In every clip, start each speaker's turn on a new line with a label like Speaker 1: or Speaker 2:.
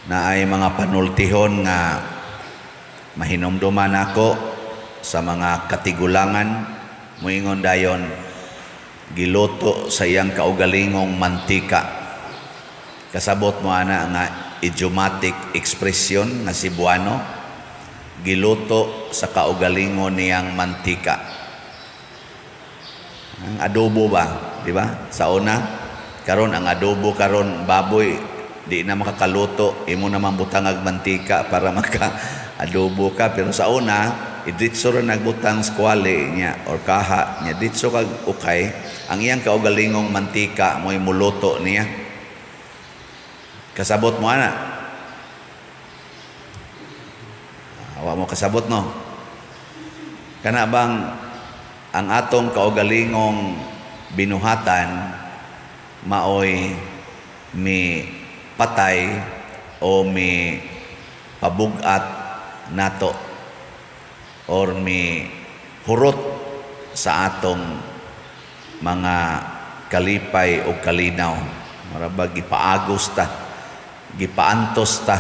Speaker 1: Naay mga panultihon nga mahinumduman nako sa mga katigulangan, moingon dayon, "Giluto sa iyang kaugalingong mantika." Kasabot mo ana nga idiomatic expression nga Cebuano, "Giluto sa kaugalingon niyang mantika"? Ang adobo ba, di ba? Sa una, karon ang adobo karon baboy, di na makakaluto, imo naman butangag mantika para maka adobo ka. Pero sa una, idritso ra nagbutang skwali niya or kaha niya, ditso kag ukay, ang iyang kaugalingong mantika mo'y muluto niya. Kasabot mo ana? Wa mo kasabot, no? Kana bang ang atong kaugalingong binuhatan maoy mi patay o mi pabugat nato or mi hurot sa atong mga kalipay o kalinaw? Mura ba gipaagos ta, gipaantos ta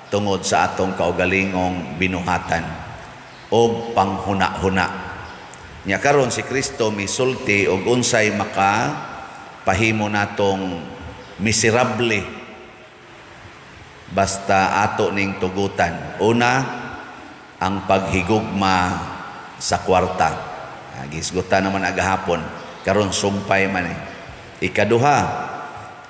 Speaker 1: tungod sa atong kaugalingong binuhatan o panghuna-huna. Nya karon si Kristo misulti og unsay maka pahimo natong miserable basta ato ning tugutan. Una, ang paghigugma sa kwarta. Gisgutan naman agahapon. Karon sumpay man eh. Ikaduha,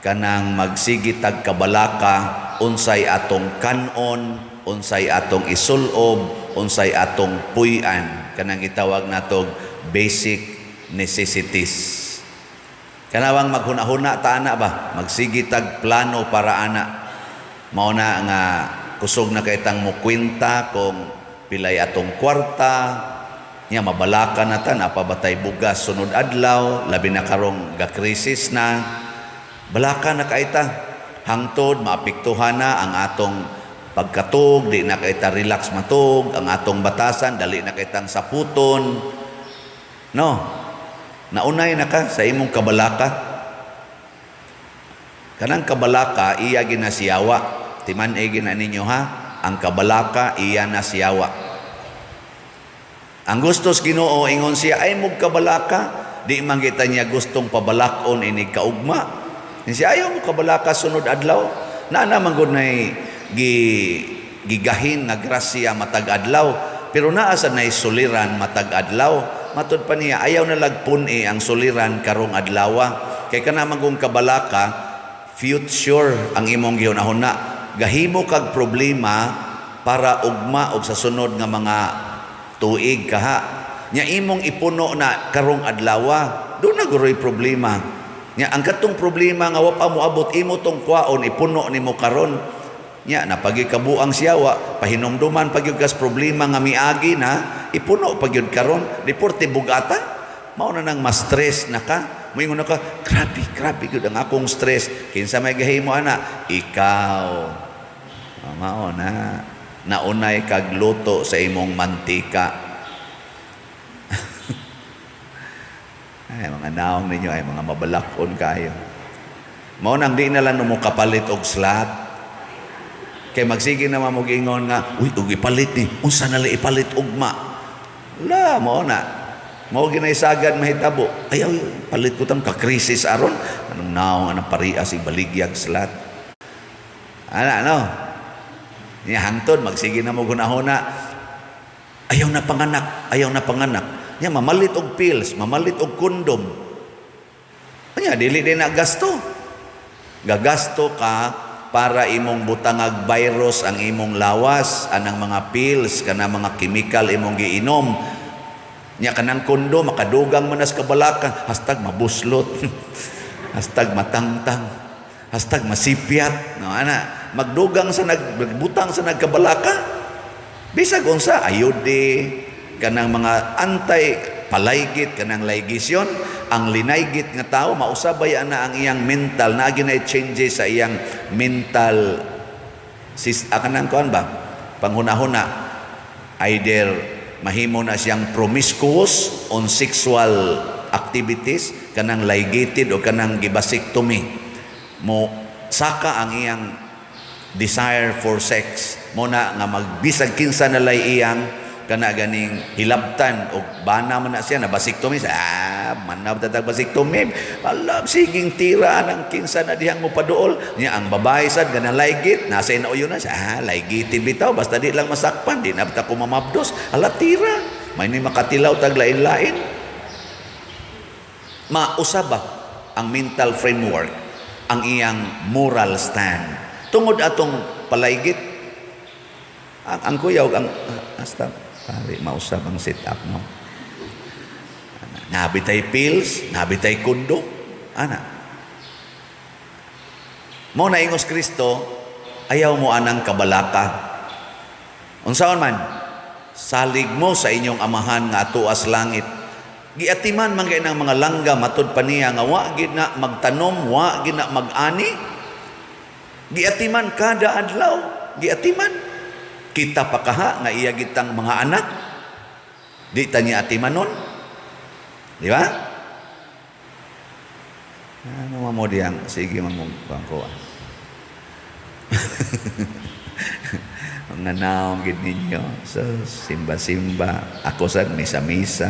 Speaker 1: kanang magsige tag kabalaka unsay atong kanon, unsay atong isulob, unsay atong puy-an, kanang gitawag natog basic necessities. Kanawang maghuna-huna ta ana ba, magsige tag plano para ana. Mao na nga kusog na kay tang mukwenta kung pilay atong kwarta nya, mabalaka na ta napabatay bugas sunod adlaw, labi na karong ga-krisis na. Balaka na kay ta hangtod maapektuhan na ang atong pagkatug, di na kay ta relax matug, ang atong batasan dali na kay tang saputon, no? Naunay na ka sa imong kabalaka. Kanang kabalaka, iya ginasiyawa. Timan-i gina ninyo ha. Ang kabalaka, iya nasiyawa. Ang gustos Ginoo, ingon siya, "Ay mog kabalaka." Di man kita niya gustong pabalakon inig kaugma. Ingon siya, "Ayaw mo kabalaka sunod adlaw." Na naman gud nay gigahin nga grasya matag adlaw. Pero naa sa nay suliran matag adlaw. Matud pa niya, ayaw na lagpun-i ang suliran karong adlawa. Kay kana man kung kabalaka, future ang imong gihunahuna. Gahimo kag problema para ugma og sa sunod nga mga tuig kaha. Nya imong ipuno na karong adlawa, do na guroy problema. Nya ang katong problema nga wa pa moabot, imo tong kwaon ipuno nimo karon. Nya napagikabuang siyawa, pahinumduman pa gyud kas problema nga miagi na, ipuno pa gyud karon, di porte bugata. Mao na nang ma-stress na ka. Moingon na ka, "Grabe, grabe gyud ang akong stress." Kinsa may gahimo ana? Ikaw. Oh, mao na. Naunay kag luto sa imong mantika. Ay, mga naong ninyo ay mga mabalakon kayo. Mao nang di na lang mo kapalit og slot. Kay magsige naman mo ingon nga, "Uy, og ipalit ni, unsa na lang ipalit ugma?" La, mao na. Mao ginaysagad mahitabo. "Ay, ay, palit ko tang ka-krisis aron." Anong naong anang parias ibaligyag slot. Ana, no? Niya hangtod, magsige na mo hunahuna. "Ayaw na panganak, ayaw na panganak." Nya mamalit og pills, mamalit og kondom. Nya dili din na gasto. Gagasto ka para imong butangag virus ang imong lawas, anang mga pills, kana mga chemical imong giinom. Nya kanang kondom makadugang man nas kabalaka, #mabuslot. #matangtang. #masipyat. No, ana, magdugang sa nagbutang sa nagkabalaka. Bisag unsa ayode, kanang mga antay palaygit, kanang ligasyon, ang linaygit nga tao mausabay ana ang iyang mental na ginay changes sa iyang mental sis, kanang kuan ba, panghunahuna. Either mahimo na siyang promiscuous on sexual activities, kanang ligated o kanang gibasectomy, mo saka ang iyang Desire for sex mo na nga magbisag kinsa na lay iyang kana ganing hilabtan og bana man na siya na vasectomy, man na tatag vasectomy, ala, siging tira ang kinsa na dihang mo paduol niya. Ang babae sad gana laygit, nasa inauyo na siya, laygitin bitaw, basta di lang masakpan, di na bitaw ko mamabdos, ala, tira may ni makatilaw tag lain-lain. Mausab ba ang mental framework, ang iyang moral stand tungod atong palaygit. Ang kuyaw ang hasta pare mausab ang sit up, no? Nabitay pills, nabitay kundo ana mo na. Ingos Kristo, ayaw mo anang kabalaka. Unsaon man salig mo sa inyong Amahan nga atuas langit. Giatiman man kay ng mga langga, matud pa niya, nga wa gid na magtanom, wa gid na mag-ani. Giatiman kada adlaw, giatiman. Kita pa kaha nga iya gitang mga anak, di ta niya atimanon, di ba? Ano mo diyang sige man mong bangko. Mga naong gid ninyo. So, simba-simba. Ako sad, misa-misa.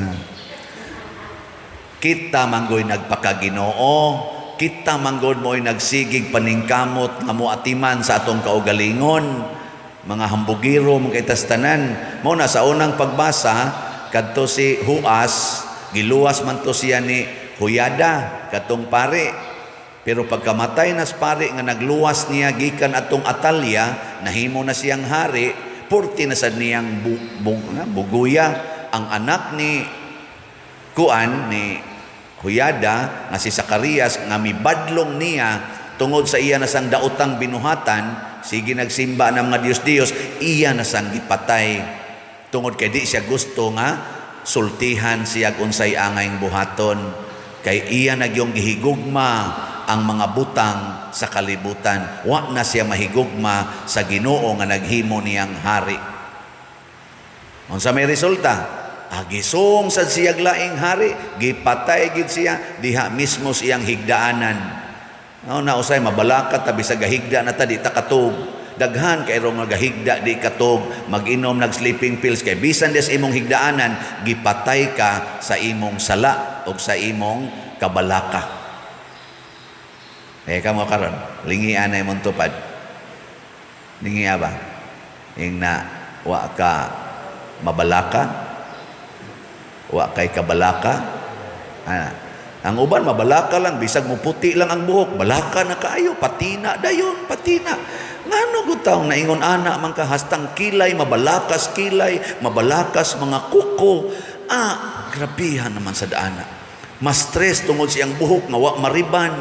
Speaker 1: Kita manggoy nagpakaginoo. Kita manggod mo'y nagsigig paningkamot nga moatiman sa atong kaugalingon. Mga hambugiro, mga itastanan. Mo na sa unang pagbasa, kadto si Huas, giluwas man to siya ni Huyada, katong pare. Pero pagkamatay nas pare nga nagluwas niya gikan atong Atalya, nahimo na siyang hari, purti na sad niyang buguya ang anak ni kuan ni Huyada nga si Zacarias nga mibadlong niya tungod sa iya na sang daotang binuhatan, sige nagsimba ng mga Diyos-Diyos, iya na sang gipatay tungod kay di siya gusto nga sultihan siya unsay angayng buhaton, kay iya nagyong gihigugma ang mga butang sa kalibutan, wa na siya mahigugma sa Ginoo nga naghimo niyang hari. Unsa may resulta? Agisong sad siya laing hari, gipatay gid siya diha mismo sa iyang higdaanan. No, na usay mabalaka ta bisag gahigda na ta, di ta katog. Daghan kay rong gahigda, di katog, mag-inom nag sleeping pills, kay bisan des imong higdaanan, gipatay ka sa imong sala o sa imong kabalaka. Eh kamo karon, lingian na imong tupad. Lingia ba? Ing na wa ka mabalaka, wa kay kabalaka. Ah, ang uban mabalaka lang bisag muputi lang ang buhok, balaka na kaayo, patina dayon, patina. Ngano gud taong naingon ana man ka, hastang kilay mabalakas, kilay mabalakas, mga kuko. Ah, grabihan naman sa daana. Mas stress tungod siyang buhok nga wa mariban.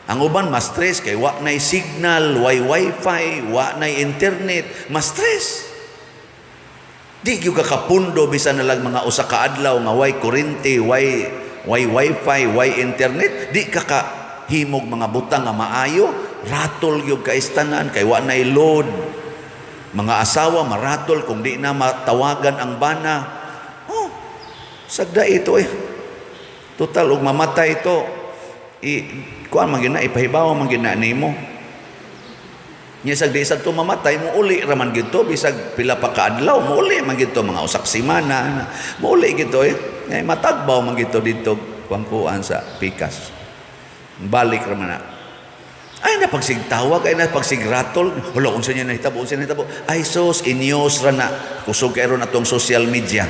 Speaker 1: Ang uban mas stress kay wa nay signal, way wifi, wa nay internet, mas stress. Di gyud ka kapundo bisan na lang mga usa ka adlaw nga way kuryente, way wifi, way internet, di ka ka himog mga butang nga maayo, ratol gyud ka istanan kay wa nay load. Mga asawa maratol kung di na matawagan ang bana. Oh, sagda ito eh. Total og mamatay ito, i kuan man gina, ipahibaw man gina nimo. Nya sag di sad to mamatay, mo uli ra man gid to bisag pila pa ka adlaw, mo uli man gid to mga usak semana, mo uli gid to eh. Ngay matagbaw man gid to didto kuan sa pikas. Balik ra man na. Ay na pagsigtawag, ay na pagsigratol. Hala, unsa niya nahitabo, unsa niya nahitabo? Ay sos, inyos ra na. Kusog kay ron atong social media.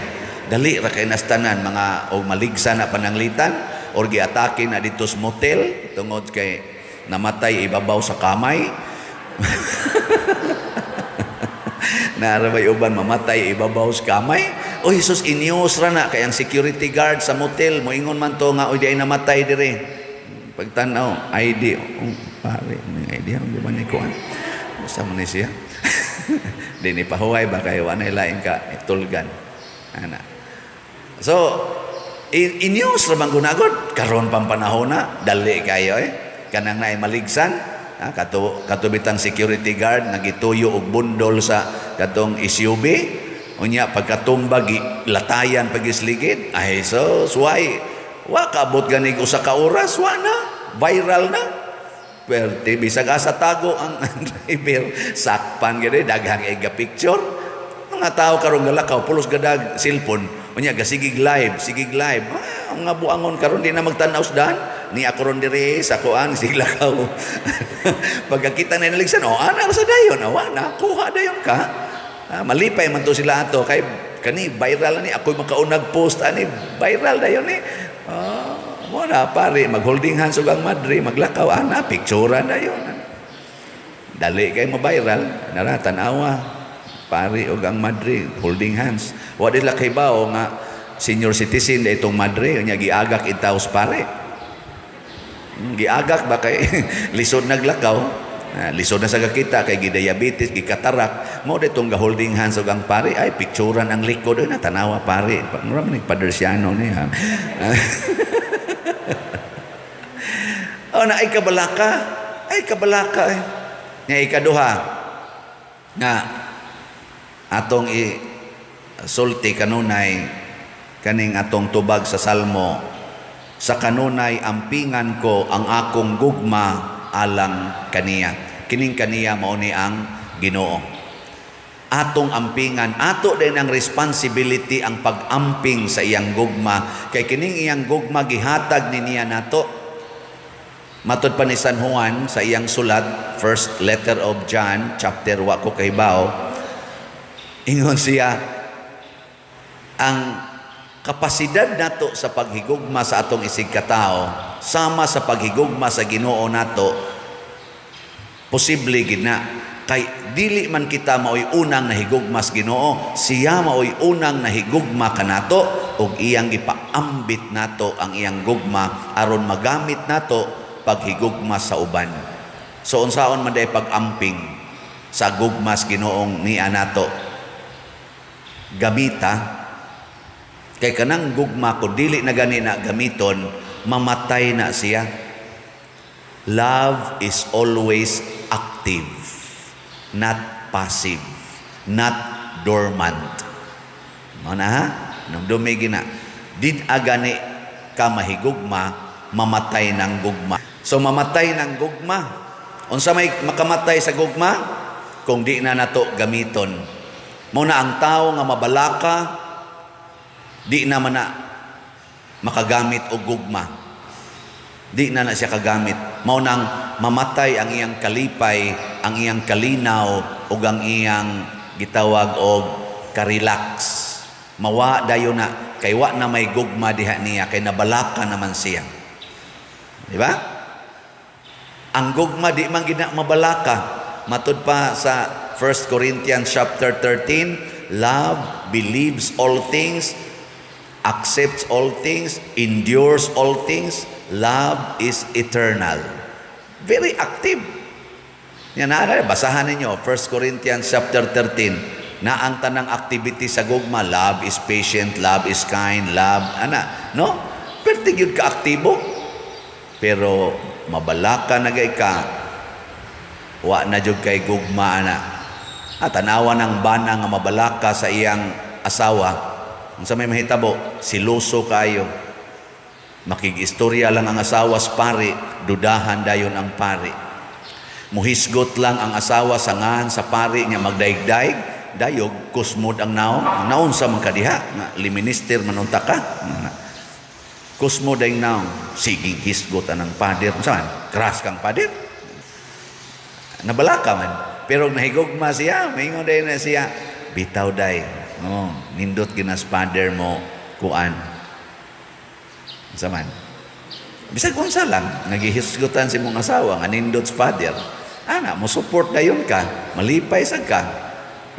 Speaker 1: Dali ra kay nastanan mga og maligsa na pananglitan or giatake na dito sa motel tungod kay namatay ibabaw sa kamay. Naara bay uban mamatay ibabaw sa kamay? O Jesus, inyos ra na kay ang security guard sa motel moingon man to nga, "Oy, di ay namatay dire." Pagtan-aw, ID. Oh, pare, may ID ang ba ni kuan? Basta man ni siya. Di ni pahuway ba kay wa na lain ka itulgan. Ana. So, inyos ra bang gunagod karon pang panahon na dali kayo eh. Kanang naay maligsan, ha, kato katubitang security guard nga gituyo og bundol sa katong SUV. Unya pagkatumba, latayan pagisligid. Ay so, why wa kaabot ganig usa ka oras, wa na viral na. Perte bisag asa tago ang driver, sakpan gid, daghang ga picture. Mga tao karon galakaw, pulos gadag cellphone. Unya gasigig live, sigig live. Ah, nga buangon karon, di na magtan-aw sa daan. Ni ako ron diri sa kuan sig lakaw. Pagkakita na naligsan, oh, ana sa dayon, oh, na kuha dayon ka. Ah, malipay man to sila ato kay kani viral ni ako'y makaunag post ani, viral dayon ni. Ah, mo na pare mag-holding hands ug ang madre maglakaw ana, picturean dayon. Dali kay ma-viral, nara tan-awa pare ug ang madre holding hands. Wa nila kahibaw nga senior citizen na itong madre, nya giagak intaws pare. Giagak ba kay lisod naglakaw. Ah, lisod na sa kakita kay gi-diabetes, gikatarak. Mao ditong ga holding hands ug ang pare ay picturean ang likod ay na tanawa pare. Mura man ni Padersiano ni ha. Oh, na ay kabalaka. Ay kabalaka eh. Nga ikaduha nga atong i sulti kanunay kaning atong tubag sa Salmo, sa kanunay ampingan ko ang akong gugma alang kaniya. Kining kaniya mao ni ang Ginoo. Atong ampingan, ato din ang responsibility ang pag-amping sa iyang gugma, kay kining iyang gugma gihatag ni niya nato. Matod pa ni San Juan sa iyang sulat, first letter of John, chapter wa ko kahibaw, ingon siya, ang kapasidad nato sa paghigugma sa atong isig katao sama sa paghigugma sa Ginoo nato, posible gid na kay dili man kita maoy unang nahigugma sa Ginoo, siya maoy unang nahigugma kanato ug iyang gipaambit nato ang iyang gugma aron magamit nato paghigugma sa uban. So unsaon man day pag-amping sa gugma sa Ginoong niya nato? Gamita. Kay kanang gugma ko dili na gani na gamiton, mamatay na siya. Love is always active, not passive, not dormant. Mao na ha? Nung dumigi na, di agani ka mahigugma, mamatay ng gugma. So mamatay ng gugma. Unsa may makamatay sa gugma? Kung di na nato gamiton. Mao na ang tao nga mabalaka, di na man na makagamit og gugma. Di na na siya kagamit. Mao nang mamatay ang iyang kalipay, ang iyang kalinaw ug ang iyang gitawag og karelax. Mawa dayon na kay wa na may gugma diha niya kay nabalaka naman siya. Di ba? Ang gugma di man gina mabalaka. Matud pa sa 1 Corinthians chapter 13, love believes all things, accepts all things, endures all things. Love is eternal. Very active. Yan na, basahan ninyo 1 Corinthians chapter 13 na ang tanang activity sa gugma, love is patient, love is kind, love ana, no? Perti gyud ka aktibo. Pero mabalaka na gay ka, wa na jud kay gugma ana. At tanawa ng bana nga mabalaka sa iyang asawa, unsa may mahitabo? Siluso kayo. Makig-istorya lang ang asawa sa pari, dudahan dayon ang pari. Muhisgot lang ang asawa sa ngan sa pari nga magdaig-daig, dayog kusmod ang naon. Ang naon sa man kadiha, nga liminister manunta ka. Kusmod ay naon, sige hisgot anang pader. Unsa man? Crush kang pader. Nabalaka man. Pero nahigugma siya, maingon dayon na siya, bitaw day. Oh, nindot ginas pader mo kuan. Unsa man? Bisag unsa lang, nagihisgutan si mong asawa nga nindot sa father. Ana, mo support dayon ka, malipay sad ka.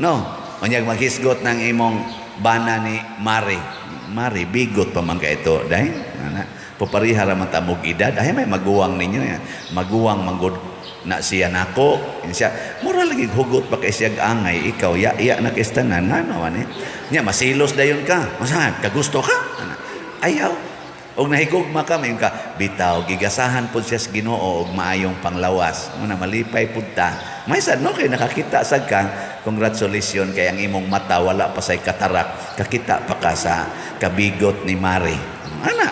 Speaker 1: No, unyag maghisgot ng imong bana ni Mari. Mari, bigot pa man ka ito, dahil ana, pupariha ra man ta mog edad. Ay may maguwang ninyo ya. Maguwang manggod na siya nako. Siya, mura lagi hugot pa kay siya angay, ikaw ya iya na kistanan ngano man eh. Nya masilos dayon ka. Masahan, kagusto ka? Ana, ayaw. Og nahigugma ka, mayon ka, bitaw, gigasahan pod siya sa Ginoo og maayong panglawas. Muna malipay pud ta. May sad no kay nakakita sad ka. Congratulations kay ang imong mata wala pa say katarak, kakita pa ka sa kabigot ni Mari. Ana.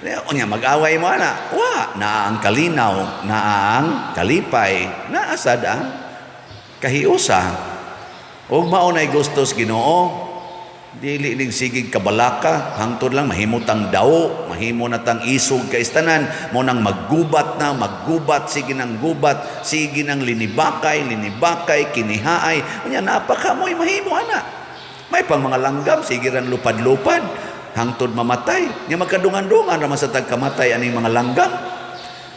Speaker 1: Unya mag-away mo ana. Wa, naa ang kalinaw, naa ang kalipay, naa sad ang kahiusa. Ug mao nay gusto sa Ginoo. Dili ning sigig kabalaka, hangtod lang mahimo tang daw, mahimo na tang isog kay tanan, mo nang maggubat na, maggubat, sige nang gubat, sige nang linibakay, linibakay, kinihaay, unya napaka mo'y mahimo ana. May pang mga langgam, sige rang lupad-lupad, hangtod mamatay. Nya magkadungan-dungan ra man sa tagkamatay aning mga langgam.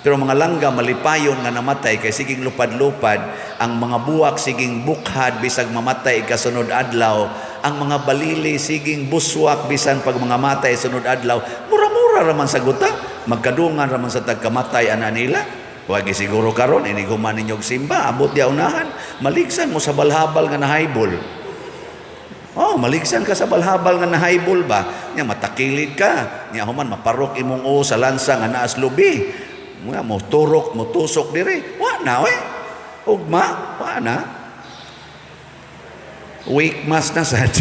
Speaker 1: Pero mga langgam malipayon nga namatay kay siging lupad-lupad, ang mga buwak siging bukhad bisag mamatay kasunod adlaw, ang mga balili siging buswak bisan pag mga matay sunod adlaw, mura-mura ra man sa guta, magkadungan ra man sa tagkamatay ana nila. Wagi siguro karon inig human ninyo og simba, abot di unahan, maligsan mo sa balhabal nga nahaybol. Oh, maligsan ka sa balhabal nga nahaybol ba? Nya matakilid ka. Nya human maparok imong o sa lansa nga naas lubi. Mga mo turok, mo tusok dire. Wa na we. Ugma, wa na. Wake mass na sad.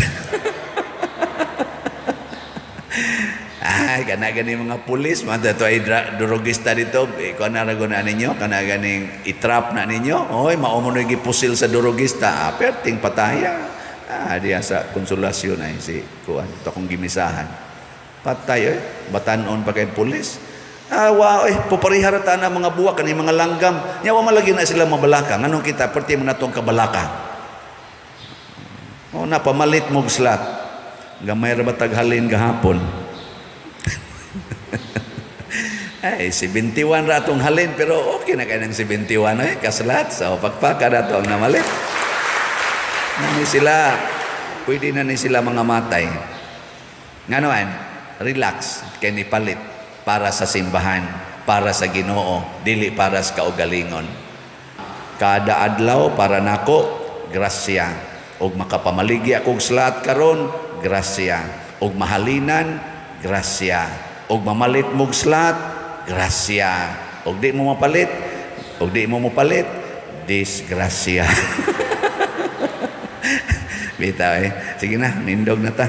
Speaker 1: Ay, kana gani mga pulis, mga to ay drogista dito, eh, kuan na rago na ninyo, kana ganing itrap na ninyo. Oy, mao mo na gipusil sa drogista. Ah, perting pataya. Ah, diya sa konsolasyon ay si kuan, to akong gimisahan. Patay eh, batanon pa kay pulis. Ah, wa eh, puparihara ta na mga buwak kani mga langgam. Nya wa malagi na sila mabalaka. Nganong kita perti mo na tong kabalaka. O na pamalit mo og slot. Gamay ra ba taghalin gahapon? Ay, 71 ra atong halin pero okay na kay ng 71 eh kaslat. So pagpaka na to ang namalit. Na ni sila, pwede na ni sila mga matay. Ngano relax kay ni palit para sa simbahan, para sa Ginoo, dili para sa kaugalingon. Kada adlaw para nako grasya. Og makapamaligya akong slot karon, grasya. Og mahalinan, grasya. Og mamalit mog slot, grasya. Og di mo mapalit, og di mo mopalit, disgrasya. Bitaw eh. Sige na, nindog na ta.